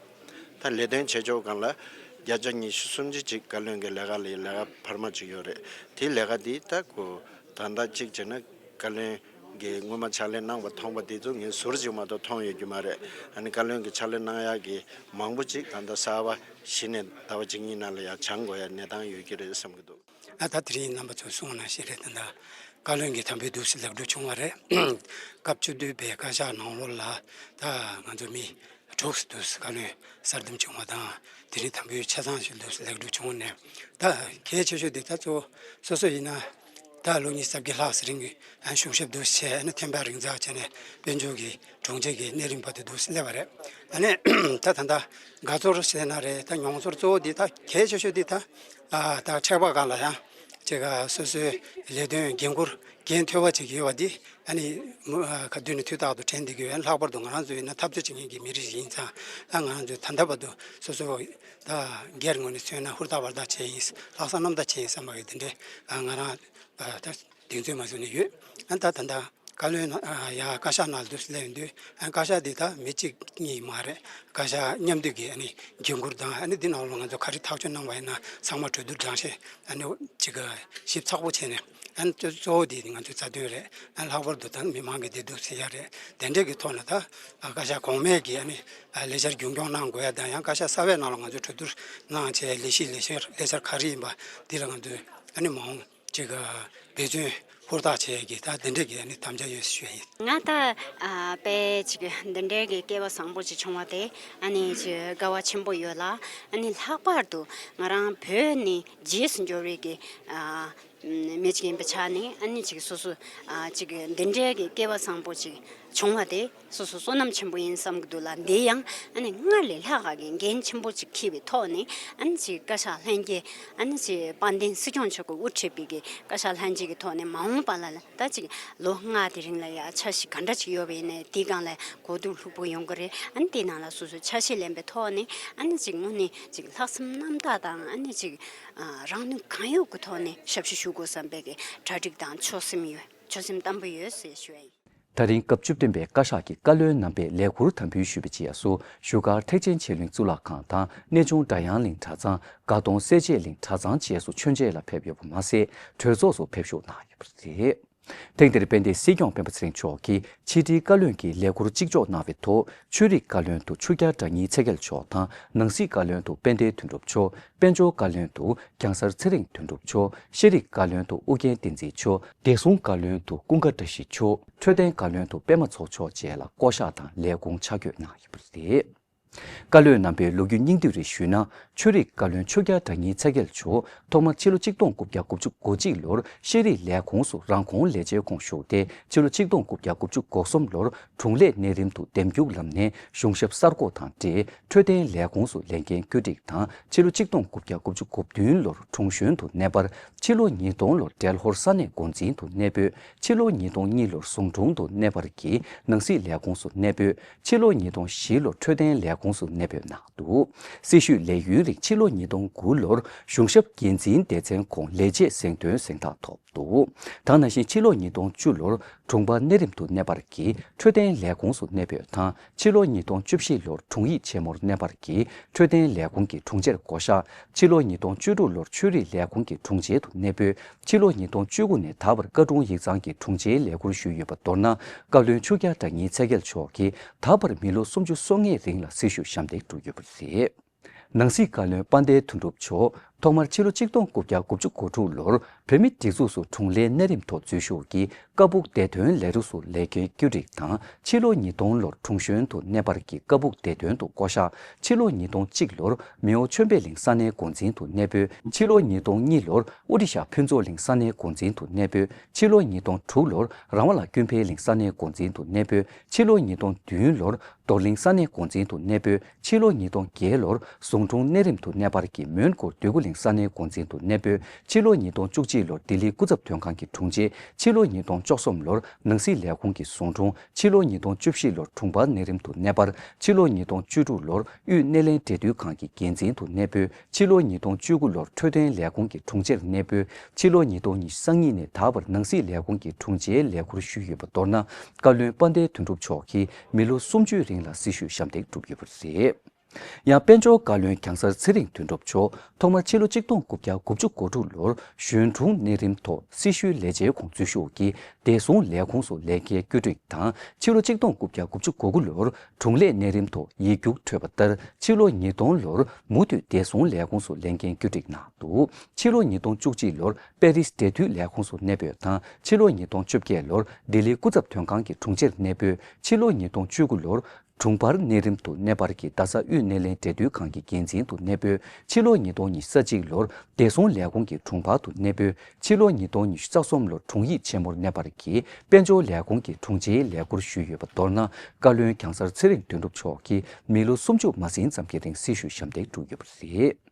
ད་ལས་དོན་བྱེད་ཕྱོགས་སྒང་ལ་བརྒྱ་ཆ་ཉི་ཤུ་སུམ་ཅུ་ཅིག་བཀའ་བློན་གྱི་ལས་ཀ་ལ་ལས་ཀ་འཕར་མ་ཅིག་ཡོད་རེད། དེ་ལས་ཀ་དེ་ད་ཁོ་ད་ལྟ་གཅིག་བྱས་ན་བཀའ་བློན་གྱིས་སྔོན་མ་ཕྱག་ལས་གནང་བ་མཐོང་བ་དེ་ཚོ་ངས་ཟུར་ཅིག་མ་གཏོགས་མཐོང་ཡོད་རྒྱུ་མ་རེད། ཨ་ནི་བཀའ་བློན་གྱི་ཕྱག་ལས་གནང་ཡག་གི་མང་པོ་ཅིག་ད་ལྟ་གསར་པ་གཞི་ནས་ཟླ་བ་གཅིག་གཉིས་ནང་ལ་ཡང་སྦྱང་དགོས་ཡ་གནས་སྟངས་ཡོད་ཀྱི་རེད་བསམ་གྱི་འདུག། ཨ་ད་དེ་རིང་རྣམ་པ་ཚོས་གསུངས་ནང་བཞིན་རེད། ད་ལྟ་བཀའ་བློན་གྱི་དམ་འབུལ་འདུག་སེ་ལེགས་གྲུབ་བྱུང་བ་རེད། སྐབས་བཅུ་བདུན་པའི་བཀའ་ཤག་ནང་ལོགས་ལ་ད་ང་ཚོ་མི་དྲུག་འདུག་སེ་བཀའ་བློན་གསར་འདེམས་བྱུང་བ་དང་། དེ་རིང་དམ་འབུལ་ཆ་ཚང་ཞིག་འདུག་སེ་ལེགས་གྲུབ་བྱུང་བ་ནས། ད་གལ་ཆེ་ཤོས་དེ་ད་གཙོ་བོ་སོ་སོ་ཡིན་ན་ད་ལོ་ཉི་ཤུ་རྩ་བརྒྱད་ལྷག་ཙམ་རིང་གི་གཞུང་ཞབས་འདུག་སེ་བྱས། ཨ་ནི་ཐེམ་པ་རིང་ཙམ་བྱས་ནས་དཔལ་འབྱོར་གྱི་དྲུང་ཆེ་གི་གནས་རིམ་བར་དུ་འདུག་སེ་སླེབས་པ་རེད། ཨ་ནི་ད་ད་ལྟ་དགའ་ཚོར་ཟེར་ན་རེད། ད་མྱོང་ཚོར་གཙོ་བོ་འདི་ད་གལ་ཆེ་ཤོས་འདི་ད་ཨ་ད་ཕྱག་པ་སྒང་ལ་ཡང་ཅིག་སོ་སོའི་ལས་དོན་འགན་འཁུར་འགན་མཐོ་བ་ཅིག་ཡོད་པ་འདི། ཨ་ནི་མུ་ཨ་ག་དུས་ནས་དུས་རྟག་ཏུ་དྲན་བསྡད་ཀྱི་ཡོད། ལྷག་པར་དུ་ང་རང་ཚོ་ཡིན་ན་འཐབ་རྩོད་བྱེད་མཁན་གྱི་མི་རིགས་ཤིག་ཡིན་ཙང་། ད་ང་རང་ཚོས་ད་ལྟ་བར་དུ་སོ་སོ་ད་སྒེར་ངོས་ནས་མཚོན་ན་ཧུར་ཐག་བར་ཐག་བྱས་ཡིན། ལྷག་བསམ་རྣམ་དག་བྱས་ཡིན་བསམ་པ་གི་དེ་འདྲའི་ཨ་ང་རང་ཨ་ད་གདེང་ཚོད་མ་བཟུང་ནས་ཡོད། ཨ་ད་ད་ལྟ་བཀའ་བློན་ནང་ཨ་ཡ་བཀའ་ཤག་ནང་ལ་འདུག་སེ་སླེབས་ཡོང་དུས། ཨ་བཀའ་ཤག་འདི་ད་མི་གཅིག་གཉིས་མ་རེད། བཀའ་ཤག་མཉམ་འདུས་ཀྱི་ཨ་ནི་འགན་འཁུར་དང་། ཨ་ནི་འདི་ནང་ལ་ང་ཚོ་ག་རེ་ཐག་གཅོད་གནང་བ་ཡིན་ན་ཚང་མ་གྲོས་བསྡུར་སྦྱང་བཤད་ཨ་ནི་ཅིག་ཞིབ་ཚགས་པོ་བྱས་ནས། ཨ་ནི་གཙོ་བོ་འདི་ང་ཚོའི་རྩ་དོན་རེད། ཨ་ལྷག་པར་དུ་ད་མི་མང་གི་བདེ་སྡུག་སེལ་ཡ་རེད། དེ་འདྲས་ཀྱི་ཐོག་ནས་ད་ཨ་བཀའ་ཤག་གོང་མས་ཀྱི་ཨ་ནི་ཨ་ལས་འཆར་རྒྱུན་སྐྱོང་གནང་དགོས་ཡ་དང་། ཡང་བཀའ་ཤག་གསར་པའི་ནང་ལ་ང་ཚོས་གྲོས་བསྡུར་གནང་བྱས་ལས་གཞི་ལས་འཆར་ལས་འཆར་ག་རེ་ཡིན་པ་འདི་ལ་ང་ཚོས་ཨ་ནི་མ་འོངས་ཅིག་འབད་བརྩོན་ཧུར་ཐག་བྱེད་ཡ་གི་ད་དེ་འདྲས་ཀྱི་ཨ་ནི་དམ་བཅའ་ཡོད་ཞུ་ཡ་ཡིན། ང་ད་ཨ་དཔེ་ཅིག་འདི་འདྲའི་གི་སྐལ་བ་བཟང་པོ་ཅིག་བྱུང་བ་དེ་ཨ་ནི་ཅིག་དགའ་བ་ཆེན་པོ་ཡོད་ལ། ཨ་ནི་ལྷག་པར་དུ་ང་རང་བོད་ནས་རྗེས་སུ་འབྱོར་བའི་གི་ཨ་མི་ཅིག་ཡིན་པའི་ཆ་ནས། ཨ་ནི་ཅིག་སོ་སོ་ཨ་ཅིག་འདི་འདྲའི་གི་སྐལ་བ་བཟང་པོ་ཅིག་བྱུང་བ་དེ་སོ་སོ་བསོད་ནམས་ཆེན་པོ་ཡིན་བསམ་གྱི་འདུག་ལ། འདི་ཡང་ཨ་ནི་སྔར་ལས་ལྷག་ག་གི་འགན་ཆེན་པོ་ཅིག་འཁྱེར་བའི་ཐོག་ནས། ཨ་ནི་ཅིག་བཀའ་ཤག་ལྷན་རྒྱས། ཨ་ནི་ཅིག་དཔལ་ལྡན་སྲིད་སྐྱོང་མཆོག་གིས་དབུ་ཁྲིད་པའི་གི་བཀའ་ཤག་ལྷན་རྒྱས་ཀྱི་ཐོག་ནས་མ་འོངས་པ་ལ་ལ་ད་ཅིག་ལོ་ལྔ་དེ་རིང་ལ་ཡ་འཆར་གཞི་ག་འདྲ་ཅིག་ཡོད་པ་ཡིན་ནའི་དེའི་སྒང་ལ་གོ་བསྡུར་ལྷུག་པོ་ཡོང་གི་རེད། ཨ་ནི་དེའི་ནང་ལ་སོ་སོའི་འཆར་གཞི་ལེན་པའི་ཐོག་ནས། ཨ་ནི་ཅིག་དངོས་གནས་ཅིག་ལྷག་བསམ་རྣམ་དག་དང་། ཨ་ནི་ཅིག་ཨ་རང་ནུས་གང་ཡོད་ཀྱི་ཐོག་ནས་ཞབས་ཞུ་ཞུ་དགོས་བསམ་པའི་གི་གྲ་སྒྲིག་དང་ཆོད་སེམས་ཡོད། ཆོད་སེམས་དམ་པོ་ཡོད་ཟེར་ཞུ་ཡ་ཡིན། ད་རིང་སྐབས་བཅུ་བདུན་པའི་བཀའ་ཤག་གི་བཀའ་བློན་རྣམ་པས་ལས་འཁུར་དམ་འབུལ་ཞུས་པ་བཅས་སུ། བཞུགས་སྒར་ཐེག་ཆེན་ཆོས་གླིང་གཙུག་ལག་ཁང་དང་གནས་ཆུང་སྒྲ་དབྱངས་གླིང་གྲྭ་ཚང་། དགའ་གདོང་སེར་བྱེས་གླིང་གྲྭ་ཚང་བཅས་སུ་མཆོད་མཇལ་ལ་ཕེབས་ཡོད་པ་མ་ཟད། གྲོས་ཚོགས་སུ་ཕེབས་བཞུགས་གནང་ཡོད་པ་རེད། ཐེངས་འདིར་དཔལ་ལྡན་སྲིད་སྐྱོང་སྤེན་པ་ཚེ་རིང་མཆོག་གིས་ཕྱི་དྲིལ་བཀའ་བློན་གྱི་ལས་འཁུར་གཅིག་ལྕོགས་གནང་བའི་ཐོག་ཆོས་རིག་བཀའ་བློན་དུ་ཆོས་རྒྱལ་དགྲ་གཉེན་ཚེ་རྒྱལ་མཆོག་དང་། ནང་སྲིད་བཀའ་བློན་དུ་དཔལ་ལྡན་དོན་གྲུབ་མཆོག་དཔལ་འབྱོར་བཀའ་བློན་དུ་རྒྱང་སར་ཚེ་རིང་དོན་གྲུབ་མཆོག་ཤེས་རིག་བཀའ་བློན་དུ་ཨུ་རྒྱན་བསྟན་འཛིན་མཆོག་དགེ་སྲུང་བཀའ་བློན་དུ་ཀུན་དགའ་བཀྲ་ཤིས་མཆོག་འཕྲོད་བསྟེན་བཀའ་བློན་དུ་པད་མ་ཚོགས་མཆོག་བཅས་ལ་བསྐོ་གཞག་དང་ལས་ཁུངས་ཆ་བགོས་གནང་ཡོད་པ་རེད། བཀའ་བློན་རྣམ་པའི་ལོ་རྒྱུས་སྙིང་བསྡུས་རེ་ཞུས་ན། ཆོས་རིག་བཀའ་བློན་ཆོས་རྒྱལ་དགྲ་གཉེན་ཚེ་རྒྱལ་མཆོག་ཐོག་མར་ཕྱི་ལོ་ཆིག་སྟོང་དགུ་བརྒྱ་དགུ་བཅུ་གོ་གཅིག་ལོར་ཤེས་རིག་ལས་ཁུངས་སུ་རང་ཁོངས་ལས་བྱེད་ཁོངས་ཞུགས་ཏེ། ཕྱི་ལོ་ཆིག་སྟོང་དགུ་བརྒྱ་དགུ་བཅུ་གོ་གསུམ་ལོར་དྲུང་ལས་གནས་རིམ་དུ་འདེམས་རྒྱུགས་ལམ་ནས་གཞུང་ཞབས་གསར་བསྐོ་དང་འབྲེལ། འཕྲོད་བསྟེན་ལས་ཁུངས་སུ་ལས་འགན་བཀོད་སྒྲིག་དང་། ཕྱི་ལོ་ཆིག་སྟོང་དགུ་བརྒྱ་དགུ་བཅུ་གོ་བདུན་ལོར་དྲུང་གཞོན་དུ་གནས་སྤར། ཕྱི་ལོ་ཉིས་སྟོང་ལོར་འབྲེལ་ཧོར་ས་གནས་འགོ་འཛིན་དུ་གནས་སྤོས། ཕྱི་ལོ་ཉིས་སྟོང་གཉིས་ལོར་ཟུང་དྲུང་དུ་གནས་སྤར་གྱིས་ནང་སྲིད་ལས་ཁུངས་སུ་གནས་སྤོས། ཕྱི་ལོ་ཉིས་སྟོང་བཞི་ལོར་འཕྲོད་བསྟེན་ལས་ཁུངས་སུ་གནས་སྤོས་གནང་འདུག། སྲི་ཞུའི་ལས་ཡུན་རིང་ཕྱི་ལོ་ཉིས་སྟོང་དགུ་ལོར་གཞུང་ཞབས་འགན་འཛིན་སྡེ་ཚན་ཁོངས་ལས་བྱེད་གཟེངས་ཐོན་གཟེངས་རྟགས་ཐོབ་འདུག། དེ་ནང་བཞིན་ཕྱི་ལོ་ཉིས་སྟོང་བཅུ་ལོར་དྲུང་འཕར་གནས་རིམ་དུ་གནས་སྤར་གྱིས་འཕྲོད་བསྟེན་ལས་ཁུངས་སུ་གནས་སྤོས་དང་། ཕྱི་ལོ་ཉིས་སྟོང་བཅུ་བཞི་ལོར་དྲུང་ཡིག་ཆེན་མོར་གནས་སྤར་གྱིས་འཕྲོད་བསྟེན་ལས་ཁུངས་ཀྱི་དྲུང་ཆེར་བསྐོ་གཞག། ཕྱི་ལོ་ཉིས་སྟོང་བཅུ་དྲུག་ལོར་ཆོས་རིག་ལས་ཁུངས་ཀྱི་དྲུང་ཆེ་དུ་གནས་སྤོས། ཕྱི་ལོ་ཉིས་སྟོང་བཅུ་དགུ་ནས་ད་བར་བཀའ་དྲུང་ཡིག་ཚང་གི་དྲུང་ཆེའི་ལས་འཁུར་ཞུས་ཡོད་པ། མདོར་ན། བཀའ་བློན་ཆོས་རྒྱལ་དགྲ་གཉེན་ཚེ་རྒྱལ་མཆོག་གིས་ད་བར་མི་ལོ་སུམ་ཅུ་སོ་ལྔའི་རིང་ལ་སྲི་ཞུ་ཞབས་འདེགས་བསྒྲུབས་ཡོད་པ་རེད། ནང་སྲིད་བཀའ་བློན་དཔལ་ལྡན་དོན་གྲུབ་མཆོག་ཐོག་མར་ཕྱི་ལོ་ཆིག་སྟོང་དགུ་བརྒྱ་དགུ་བཅུ་གོ་དྲུག་ལོར་བོད་མིའི་སྒྲིག་འཛུགས་སུ་དྲུང་ལས་གནས་རིམ་ཐོག་འཛུལ་ཞུགས་ཀྱིས་ཀ་སྦུག་བདེ་དོན་ལས་རུ་སུ་ལས་འགན་བཀོད་སྒྲིག་དང་། ཕྱི་ལོ་ཉིས་སྟོང་ལོར་དྲུང་གཞོན་དུ་གནས་སྤར་གྱིས་ཀ་སྦུག་བདེ་དོན་དུ་བསྐོ་གཞག། ཕྱི་ལོ་ཉིས་སྟོང་གཅིག་ལོར་མེའོ་ཆོས་འཕེལ་གླིང་ས་གནས་འགོ་འཛིན་དུ་གནས་སྤོས། ཕྱི་ལོ་ཉིས་སྟོང་གཉིས་ལོར་ཨོ་རི་ཤ་ཕུན་ཚོགས་གླིང་ས་གནས་འགོ་འཛིན་དུ་གནས་སྤོས། ཕྱི་ལོ་ཉིས་སྟོང་དྲུག་ལོར་རང་དབང་ལགས་ཀུན་འཕེལ་གླིང་ས་གནས་འགོ་འཛིན་དུ་གནས་སྤོས། ཕྱི་ལོ་ཉིས་སྟོང་བདུན་ལོར་རྡོར་གླིང་ས་གནས་འགོ་འཛིན་དུ་གནས་སྤོས། ཕྱི་ལོ་ཉིས་སྟོང་བརྒྱད་ལོར་ཟུང་ ཟུང་དྲུང་གནས་རིམ་དུ་གནས་སྤར་གྱིས་མོན་གྷོ་འདོད་རྒུ་གླིང་ས་གནས་འགོ་འཛིན་དུ་གནས་སྤོས། ཕྱི་ལོ་ཉིས་སྟོང་བཅུ་གཅིག་ལོར་ལྡི་ལི་སྐུ་ཚབ་དོན་ཁང་གི་དྲུང་ཆེ། ཕྱི་ལོ་ཉིས་སྟོང་བཅུ་གསུམ་ལོར་ནང་སྲིད་ལས་ཁུངས་ཀྱི་ཟུང་དྲུང་། ཕྱི་ལོ་ཉིས་སྟོང་བཅུ་བཞི་ལོར་དྲུང་འཕར་གནས་རིམ་དུ་གནས་སྤར། ཕྱི་ལོ་ཉིས་སྟོང་བཅུ་དྲུག་ལོར་དབུས་སྣེ་ལེན་འབྲེལ་མཐུད་ཁང་གི་འགན་འཛིན་དུ་གནས་སྤོས། ཕྱི་ལོ་ཉིས་སྟོང་བཅུ་དགུ་ལོར་འཕྲོད་བསྟེན་ལས་ཁུངས་ཀྱི་དྲུང་ཆེར་གནས་སྤོས། ཕྱི་ལོ་ཉིས་སྟོང་ཉི་ཤུ་རྩ་གཉིས་ནས་ད་བར་ནང་སྲིད་ལས་ཁུངས་ཀྱི་དྲུང་ཆེའི་ལས་ཁུར་ཞུས་ཡོད་པ། མདོར་ན། བཀའ་བློན་དཔལ་ལྡན་དོན་གྲུབ་མཆོག་གིས་མི་ལོ་སུམ་ཅུའི་རིང་ལ་སྲི་ཞུའི་ཞབས་འདེགས་བསྒྲུབས་ཡོད་པ་རེད། ཡང་དཔལ་འབྱོར་བཀའ་བློན་གྱང་སར་ཚེ་རིང་དོན་གྲུབ་མཆོག་ཐོག་མར་ཕྱི་ལོ་གཅིག་སྟོང་དགུ་བརྒྱ་དགུ་བཅུ་གོ་དྲུག་ལོར་གཞོན་དྲུང་གནས་རིམ་ཐོག་སྲི་ཞུའི་ལས་བྱའི་ཁོངས་འཛུལ་ཞུགས་ཀྱིས་བདེ་སྲུང་ལས་ཁུངས་སུ་ལས་འགན་བཀོད་སྒྲིག་དང་། ཕྱི་ལོ་གཅིག་སྟོང་དགུ་བརྒྱ་དགུ་བཅུ་གོ་དགུ་ལོར་དྲུང་ལས་གནས་རིམ་ཐོག་ཡིག་རྒྱུགས་འཕྲོད་པ་ལྟར། ཕྱི་ལོ་ཉིས་སྟོང་ལོར་མུ་མཐུད་བདེ་སྲུང་ལས་ཁུངས་སུ་ལས་འགན་བཀོད་སྒྲིག་གནང་འདུག་ཕྱི་ལོ་ཉིས་སྟོང་བཅུ་གཅིག་ལོར་པེ་རིས་འབྲེལ་མཐུད་ལས་ཁུངས་སུ་གནས་སྤོས་དང་། ཕྱི་ལོ་ཉིས་སྟོང་བཅོ་བརྒྱད་ལོར་ལྡི་ལི་སྐུ་ཚབ་དོན་ཁང་གི་དྲུང་ཆེར་གནས་སྤོས། ཕྱི་ལོ་ཉིས་སྟོང་བཅུ་དགུ་ལོར་དྲུང་འཕར་གནས་རིམ་དུ་གནས་སྤར་གྱིས་རྡ་ས་དབུས་སྣེ་ལེན་འབྲེལ་མཐུད་ཁང་གི་འགན་འཛིན་དུ་གནས་སྤོས། ཕྱི་ལོ་ཉིས་སྟོང་ཉི་ཤུ་རྩ་གཅིག་ལོར་བདེ་སྲུང་ལས་ཁུངས་ཀྱི་དྲུང་འཕར་དུ་གནས་སྤོས། ཕྱི་ལོ་ཉིས་སྟོང་ཉི་ཤུ་རྩ་གསུམ་ལོར་དྲུང་ཡིག་ཆེན་མོར་གནས་སྤར་གྱིས་དཔལ་འབྱོར་ལས་ཁུངས་ཀྱི་དྲུང་ཆེའི་ལས་ཁུར་ཞུས་ཡོད་པ། མདོར་ན། བཀའ་བློན་གྱང་སར་ཚེ་རིང་དོན་གྲུབ་མཆོག་གིས་མི་ལོ་སུམ་ཅུ་མ་ཟིན་ཙམ་གྱི་རིང་སྲི་ཞུའི་ཞབས་འདེགས་བསྒྲུབས་ཡོད་པ་རེད།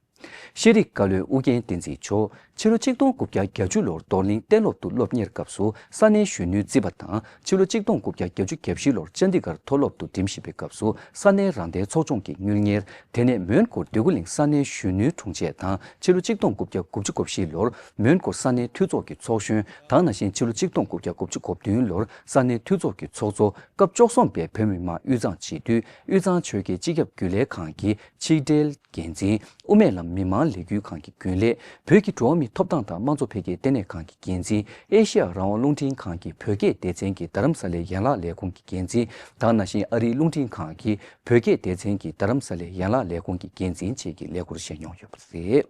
ཤེས་རིག་བཀའ་བློན་ཨུ་རྒྱན་བསྟན་འཛིན་མཆོག་ཕྱི་ལོ་གཅིག་སྟོང་དགུ་བརྒྱ་བརྒྱད་ཅུ་ལོར་རྡོར་གླིང་གཏན་སློབ་ཏུ་སློབ་གཉེར་སྐབས་སུ་ས་གནས་གཞོན་ནུའི་རྩིས་པ་དང་། ཕྱི་ལོ་གཅིག་སྟོང་དགུ་བརྒྱ་བརྒྱད་ཅུ་གྱ་བཞི་ལོར་ཅན་དི་གར་མཐོ་སློབ་ཏུ་འགྲིམ་བཞིན་པའི་སྐབས་སུ་ས་གནས་རང་བདེན་ཚོགས་ཆུང་གི་དངུལ་གཉེར། དེ་ནས་མོན་གྷོ་འདོད་རྒུ་གླིང་ས་གནས་གཞོན་ནུའི་དྲུང་ཆེ་དང་། ཕྱི་ལོ་གཅིག་སྟོང་དགུ་བརྒྱ་དགུ་བཅུ་གོ་བཞི་ལོར་མོན་གྷོ་ས་གནས་འཐུས་ཚོགས་ཀྱི་ཚོགས་གཞོན་དང་། ནང་བཞིན་ཕྱི་ལོ་གཅིག་སྟོང་དགུ་བརྒྱ་དགུ་བཅུ་གོ་བདུན་ལོར་ས་གནས་འཐུས་ཚོགས་ཀྱི་ཚོགས་གཙོ། སྐབས་བཅུ་གསུམ་པའི་བོད་མི་མང་དབུས་གཙང་སྤྱི་འཐུས། དབུས་གཙང་ཆོལ་ཁའི་སྤྱི་ཁྱབ་རྒྱུན་ལས་ཁང་གི་ཕྱི་འབྲེལ་འགན་འཛིན། དབུ་མའི་ལམ་མི་མང་ལས་འགུལ་ཁང་གི་རྒྱུན་ལས། བོད་ཀྱི་འགྲོ་བ་མིའི་ཐོབ་ཐང་དང་དམངས་གཙོ་འཕེལ་རྒྱས་ལྟེ་གནས་ཁང་གི་འགན་འཛིན། ཨེ་ཤེ་ཡ་རང་དབང་རླུང་འཕྲིན་ཁང་གི་བོད་སྐད་སྡེ་ཚན་གྱི་རྡ་རམ་ས་ལའི་ཡན་ལག་ལས་ཁུངས་ཀྱི་འགན་འཛིན་དང་། ནང་བཞིན་ཨ་རིའི་རླུང་འཕྲིན་ཁང་གི་བོད་སྐད་སྡེ་ཚན་གྱི་རྡ་རམ་ས་ལའི་ཡན་ལག་ལས་ཁུངས་ཀྱི་འགན་འཛིན་བཅས་ཀྱི་ལས་ཁུར་བཞེས་མྱོང་ཡོད་པ་རེད།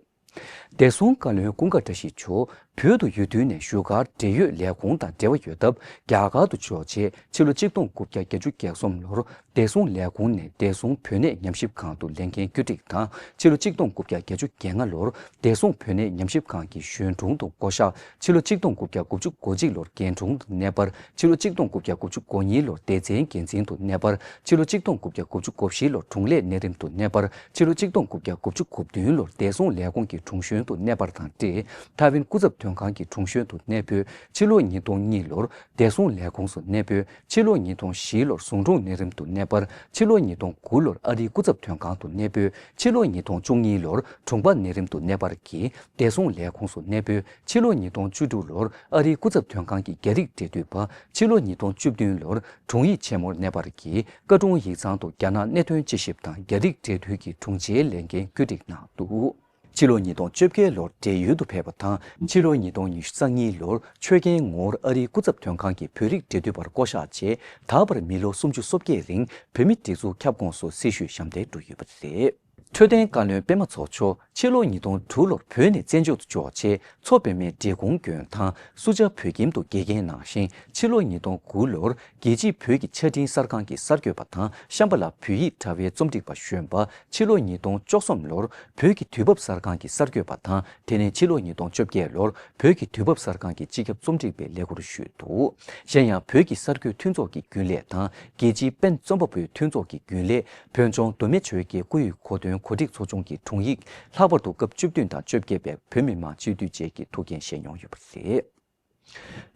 བདེ་སྲུང་བཀའ་བློན་ཀུན་དགའ་བཀྲ་ཤིས་མཆོག་བོད་དུ་ཡོད་དུས་ནས་བཞུགས་སྒར་འབྲེལ་ཡོད་ལས་ཁུངས་དང་འབྲེལ་བ་ཡོད་སྟབས། རྒྱ་གར་དུ་འབྱོར་རྗེས་ཕྱི་ལོ་གཅིག་སྟོང་དགུ་བརྒྱ་བརྒྱད་ཅུ་གྱ་གསུམ་ལོར་བདེ་སྲུང་ལས་ཁུངས་ནས་བདེ་སྲུང་བོད་གནས་ཉམས་ཞིབ་ཁང་དུ་ལས་འགན་བཀོད་སྒྲིག་དང་། ཕྱི་ལོ་གཅིག་སྟོང་དགུ་བརྒྱ་བརྒྱད་ཅུ་གྱ་ལྔ་ལོར་བདེ་སྲུང་བོད་གནས་ཉམས་ཞིབ་ཁང་གི་གཞོན་དྲུང་དུ་བསྐོ་གཞག་ཕྱི་ལོ་གཅིག་སྟོང་དགུ་བརྒྱ་དགུ་བཅུ་གོ་གཅིག་ལོར་རྒན་དྲུང་དུ་གནས་སྤར། ཕྱི་ལོ་གཅིག་སྟོང་དགུ་བརྒྱ་དགུ་བཅུ་གོ་གཉིས་ལོར་སྡེ་ཚན་འགན་འཛིན་དུ་གནས་སྤར། ཕྱི་ལོ་གཅིག་སྟོང་དགུ་བརྒྱ་དགུ་བཅུ་གོ་བཞི་ལོར་དྲུང་ལས་གནས་རིམ་དུ་གནས་སྤར། ཕྱི་ལོ་གཅིག་སྟོང་དགུ་བརྒྱ་དགུ་བཅུ་གོ་བདུན་ལོར་བདེ་སྲུང་ལས་ཁུངས་ཀྱི་དྲུང་གཞོན་དུ་གནས་སྤར་དང་འབྲེལ། ཐའེ་ཝན་སྐུ་ཚབ་དོན་ཁང་གི་དྲུང་གཞོན་དུ་གནས་སྤོས། ཕྱི་ལོ་ཉིས་སྟོང་གཉིས་ལོར་བདེ་སྲུང་ལས་ཁུངས་སུ་གནས་སྤོས། ཕྱི་ལོ་ཉིས་སྟོང་བཞི་ལོར་ཟུང་དྲུང་གནས་རིམ་དུ་གནས་སྤར། ཕྱི་ལོ་ཉིས་སྟོང་དགུ་ལོར་ཨ་རིའི་སྐུ་ཚབ་དོན་ཁང་དུ་གནས་སྤོས། ཕྱི་ལོ་ཉིས་སྟོང་བཅུ་གཉིས་ལོར་དྲུང་འཕར་གནས་རིམ་དུ་གནས་སྤར་གྱིས་བདེ་སྲུང་ལས་ཁུངས་སུ་གནས་སྤོས། ཕྱི་ལོ་ཉིས་སྟོང་བཅུ་དྲུག་ལོར་ཨ་རིའི་སྐུ་ཚབ་དོན་ཁང་གི་རྒྱ་རིགས་འབྲེལ་མཐུད་པ། ཕྱི་ལོ་ཉིས་སྟོང་བཅུ་བདུན་ལོར་དྲུང་ཡིག་ཆེན་མོར་གནས་སྤར་གྱིས་བཀའ་དྲུང་ཡིག་ཚང་དུ་རྒྱ་ནག་གནད་དོན་དཔྱད་ཞིབ་དང་རྒྱ་རིགས་འབྲེལ་མཐུད་ཀྱི་དྲུང་ཆེའི་ལས་འགན་བཀོད་སྒྲིག་གནང་འདུག་ཕྱི་ལོ་ཉིས་སྟོང་བཅོ་བརྒྱད་ལོར་བགྲེས་ཡོལ་དུ་ཕེབས་པ་དང་། ཕྱི་ལོ་ཉིས་སྟོང་ཉི་ཤུ་རྩ་གཉིས་ལོར་ཆོས་རྒྱལ་ངོར་ཨ་རིའི་སྐུ་ཚབ་དོན་ཁང་གི་བོད་རིགས་འབྲེལ་མཐུད་པར་བསྐོ་གཞག་རྗེས། ད་བར་མི་ལོ་སུམ་ཅུ་སོ་བརྒྱད་རིང་བོད་མིའི་སྒྲིག་འཛུགས་ཁྱབ་ཁོངས་སུ་སྲི་ཞུའི་ཞབས་འདེགས་བསྒྲུབས་ཡོད་པ་རེད། འཕྲོད་བསྟེན་བཀའ་བློན་པད་མ་མཚོ་མཆོག་ཕྱི་ལོ་ཉིས་སྟོང་དྲུག་ལོར་བོད་ནས་བཙན་བྱོལ་དུ་འབྱོར་རྗེས། མཚོ་བོད་མིའི་འབྲས་སྤུངས་དགོན་དང་སུ་ཇཱ་བོད་ཁྱིམ་དུ་དགེ་རྒན་གནང་ཞིང་། ཕྱི་ལོ་ཉིས་སྟོང་དགུ་ལོར་རྒྱལ་སྤྱིའི་བོད་ཀྱི་ཆ་འཕྲིན་གསར་ཁང་གི་གསར་འགོད་པ་དང་། ཤམ་བྷ་ལ་བོད་ཡིག་དྲ་བའི་རྩོམ་སྒྲིག་པ་གཞོན་པ། ཕྱི་ལོ་ཉིས་སྟོང་བཅུ་གསུམ་ལོར་བོད་ཀྱི་དུས་བབ་གསར་ཁང་གི་གསར་འགོད་པ་དང་། དེ་ནས་ཕྱི་ལོ་ཉིས་སྟོང་བཅོ་བརྒྱད་ལོར་བོད་ཀྱི་དུས་བབ་གསར་ཁང་གི་སྤྱི་ཁྱབ་རྩོམ་སྒྲིག་པའི་ལས་ཁུར་ཞུས་འདུག་གཞན་ཡང་། བོད་ཀྱི་གསར་འགོད་མཐུན་ཚོགས་ཀྱི་རྒྱུན་ལས་དང་། རྒྱལ་སྤྱིའི་པེན་རྩོམ་པ་པོའི་མཐུན་ཚོགས་ཀྱི་རྒྱུན་ལས། བོད་ལྗོངས་མདོ་སྨད་ཆོལ་ཁའི་སྐུ་ཡི་གོ་སྟོན་གོ་སྒྲིག་ཚོགས་ཆུང་གི་དྲུང་ཡིག་ལྷག་པར་དུ་སྐབས་བཅུ་བདུན་དང་བཅོ་བརྒྱད་པའི་བོད་མི་མང་སྤྱི་འཐུས་བཅས་ཀྱི་ཐུགས་འགན་བཞེས་མྱོང་ཡོད་པ་རེད།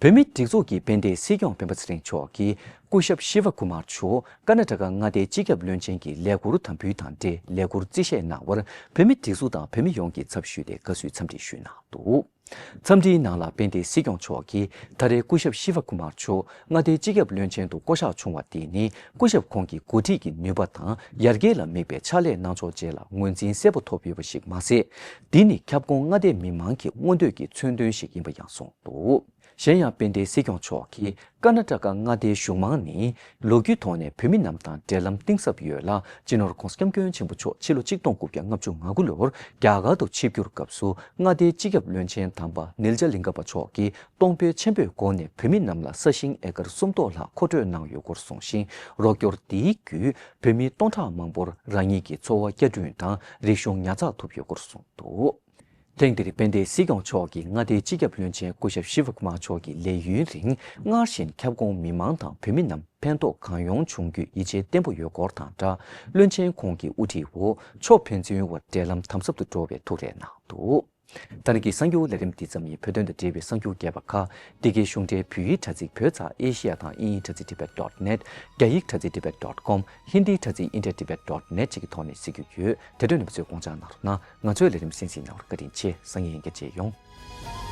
བོད་མིའི་སྒྲིག་འཛུགས་ཀྱི་དཔལ་ལྡན་སྲིད་སྐྱོང་སྤེན་པ་ཚེ་རིང་མཆོག་གིས་སྐུ་ཞབས་ཤི་ཝ་ཀུ་མར་མཆོག་ཀར་ནཱ་ཊ་ཀ་མངའ་སྡེའི་སྤྱི་ཁྱབ་བློན་ཆེན་གྱི་ལས་ཁུར་དམ་འབུལ་དང་འབྲེལ་ལས་ཁུར་རྩིས་བཞེས་གནང་བར། བོད་མིའི་སྒྲིག་འཛུགས་དང་བོད་མི་ཡོངས་ཀྱི་ཚབ་ཞུས་ཏེ་དགའ་བསུའི་འཚམས་འདྲི་ཞུས་གནང་འདུག་འཚམས་འདྲིའི་ནང་ལ་དཔལ་ལྡན་སྲིད་སྐྱོང་མཆོག་གིས། ད་རེས་སྐུ་ཞབས་ཤི་ཝ་ཀུ་མར་མཆོག་མངའ་སྡེའི་སྤྱི་ཁྱབ་བློན་ཆེན་དུ་བསྐོ་གཞག་བྱུང་བ་དེ་ནི། སྐུ་ཞབས་ཁོང་གི་འགོ་ཁྲིད་ཀྱི་ནུས་པ་དང་ཡར་རྒྱས་ལ་དམིགས་པའི་ཕྱག་ལས་གནང་ཕྱོགས་བཅས་ལ་ངོས་འཛིན་གསལ་པོ་ཐོབ་ཡོད་པ་ཞིག་མ་ཟད། འདི་ནི་ཁྱབ་ཁོངས་མངའ་སྡེ་མི་མང་གི་མངོན་འདོད་ཀྱི་མཚོན་དོན་ཞིག་ཡིན་པ་ཡང་གསུངས་འདུག་གཞན་ཡང་། དཔལ་ལྡན་སྲིད་སྐྱོང་མཆོག་གིས། ཀར་ནཱ་ཊ་ཀ་མངའ་སྡེའི་གཞུང་མང་ནི་ལོ་རྒྱུས་ཐོག་ནས་བོད་མི་རྣམས་དང་འབྲེལ་ལམ་གཏིང་ཟབ་ཡོད་ལ། སྤྱི་ནོར་༧གོང་ས་༧སྐྱབས་མགོན་ཆེན་པོ་མཆོག་ཕྱི་ལོ་གཅིག་སྟོང་དགུ་བརྒྱ་ལྔ་བཅུ་ང་དགུ་ལོར་རྒྱ་གར་དུ་ཆིབས་བསྒྱུར་སྐབས་སུ། མངའ་སྡེའི་སྤྱི་ཁྱབ་བློན་ཆེན་དམ་པ་ནིལ་ཇ་ལིང་ག་པ་མཆོག་གིས་གཏོང་ཕོད་ཆེན་པོའི་སྒོ་ནས་བོད་མི་རྣམས་ལ་ས་ཞིང་ཨེ་ཀར་སུམ་སྟོང་ལྷག་མཁོ་སྤྲོད་གནང་ཡོད་སྐོར་གསུངས་ཤིང་། རོགས་སྐྱོར་འདིའི་བརྒྱུད་བོད་མི་སྟོང་ཕྲག་མང་པོར་རང་ཉིད་ཀྱི་འཚོ་བ་བསྐྱར་སྐྲུན་དང་རིག་གཞུང་ཉར་ཚགས་ཐུབ་ཡོད་སྐོར་གསུངས་འདུག་ཐེངས་འདིར་དཔལ་ལྡན་སྲིད་སྐྱོང་མཆོག་གིས་མངའ་སྡེའི་སྤྱི་ཁྱབ་བློན་ཆེན་སྐུ་ཞབས་ཤི་ཝ་ཀུ་མར་མཆོག་གི་ལས་ཡུན་རིང་སྔར་བཞིན་ཁྱབ་ཁོངས་མི་མང་དང་བོད་མི་རྣམས་ཕན་ཐོགས་གང་ཡོང་འབྱུང་རྒྱུའི་ཡིད་ཆེས་བརྟན་པོ་ཡོད་སྐོར་དང་སྦྲགས། བློན་ཆེན་ཁོང་གི་དབུ་ཁྲིད་འོག་མཆོག་ཕན་ཚུན་དབར་འབྲེལ་ལམ་དམ་ཟབ་ཏུ་འགྲོ་བའི་ཐུགས་རེ་གནང་འདུག། ད་ནི་གི་གསར་འགྱུར་ལས་རིམ་འདི་ཙམ་ཡིན། བོད་དོན་དང་འབྲེལ་བའི་གསར་འགྱུར་རྒྱས་པ་ཁག་འདི་གའི་གཞུང་འབྲེལ་བོད་ཡིག་དྲ་ཚིགས་བོད་ཙ་ཨེ་ཤི་ཡ་དང་དབྱིན་ཡིག་དྲ་ཚིགས་tibet dot net། རྒྱ་ཡིག་དྲ་ཚིགས་tibet dot com། ཧིན་དིའི་དྲ་ཚིགས་india tibet dot net བཅས་ཀྱི་ཐོག་ནས་གཟིགས་རྒྱུ་ཡོད། དེ་དོན་རྣམ་པ་ཚོས་དགོངས་འཇགས་གནང་རོགས་གནང་། ང་ཚོའི་ལས་རིམ་གསན་གཟིགས་གནང་བར་བཀའ་དྲིན་ཆེ། སང་ཉིན་ཡང་བསྐྱར་མཇལ་ཡོང་།